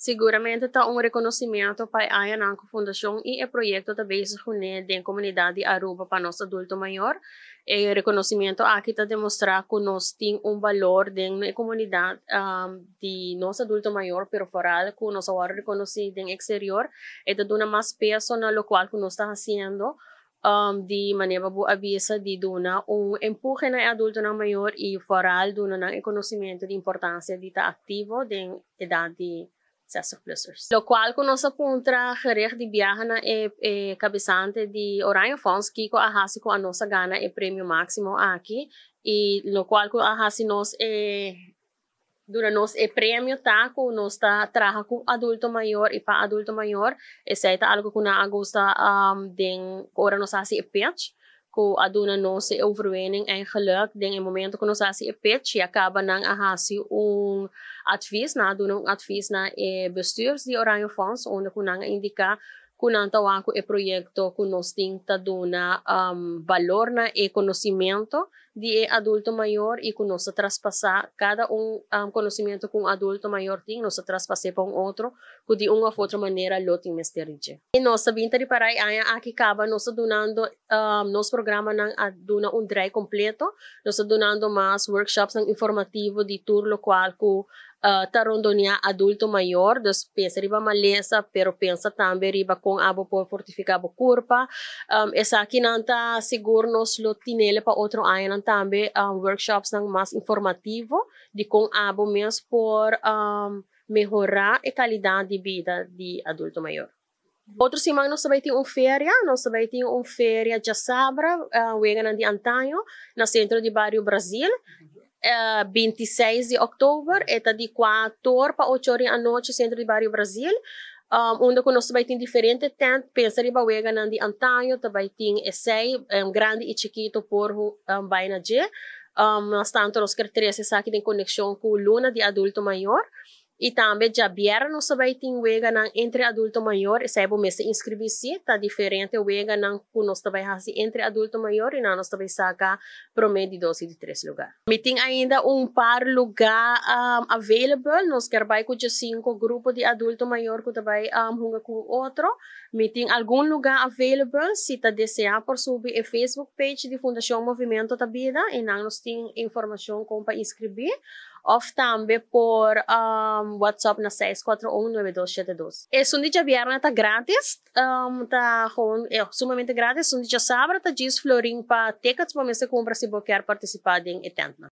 Siguramente ta un reconocimento pa añanan cu fundacion y e proyecto ta bezig cune den comunidad di Aruba pa nos adulto mayor. E reconocimento aki ta demostra cu nos tin un balor den e comunidad di nos adulto mayor, pero vooral cu nos a wordo reconoci den exterior. E ta duna mas peso na locual cu nos ta haciendo, di manera bo a bisa, di duna un empuje na e adultonan mayor y vooral duna nan e conocimento di importancia di ta activo den edad di 60-plussers. Locual cu nos a puntra gericht di biaha na e cabesante di Oranje Fonds, kico a hasi cu nos a gana e premio maximo aki, y locual cu a hasi nos e duna nos e premio ta cu nos ta traha cu adulto mayor y pa adulto mayor. Esey ta algo cu nan a gusta den ora nos hasi e pitch, cu a duna nos e overwinning eigenlijk den e momento cu nos hasi e pitch y a caba nan a hasi un advies, nan a duna un advies na e bestuurs di Oranje Fonds, unda cu nan a indica cu nan ta wak cu e proyecto cu nos tin ta duna balor na e conocimento di e adulto mayor y cu nos ta traspasa cada un conocimento cu un adulto mayor tin, nos ta traspasa pa un otro cu di un of otro manera lo tin mester di dje. Y nos ta bin ta ripara e aña aki caba nos ta dunando nos programanan a duna un draai completo, nos ta dunando mas workshopsnan informativo di tur locual cu ta rondonia adulto mayor, dus pensa riba malesa, pero pensa tambe riba con abo por fortifica bo curpa. Esakinan ta sigur nos lo tinele pa otro añanan tambe, workshopsnan mas informativo di con abo mes por mehora e calidad di bida di adulto mayor. Otro siman nos tambe tin un feria, nos tambe tin un feria djasabra, weganan di antaño, na centro di Bario Brasil. 26 di october, e ta di 4 pa 8 or di anochi, centro di Bario Brasil. Unda cu nos tambe tin diferente tent, pensa riba weganan di antaño, tambe tin esey, grandi y chikito por bay na dje. Mas tanto nos kier trece esaki den conexion cu luna di adulto mayor. Y tambe djabièrnè nos tambe tin weganan entre adulto mayor, esey bo mester inscribi si, ta diferente weganan cu nos tambe hasi entre adulto mayor y nan nos tambe saca prome, di dos y di tres lugar. Mi tin ainda un par lugar available, nos kier bay cu 5 grupo di adulto mayor cu tambe hunga cu otro. Mi tin algun lugar available, si ta desea por subi e Facebook page di Fundacion Movimento ta Bida y nan nos tin informacion con pa inscribi, of tambe por WhatsApp na 641 9272. Esun di djabièrnè ta gratis, ta gewoon sumamente gratis. Esun di djasabra ta 10 florin pa tickets, bo mester cumpra si bo kier participa den e tentnan.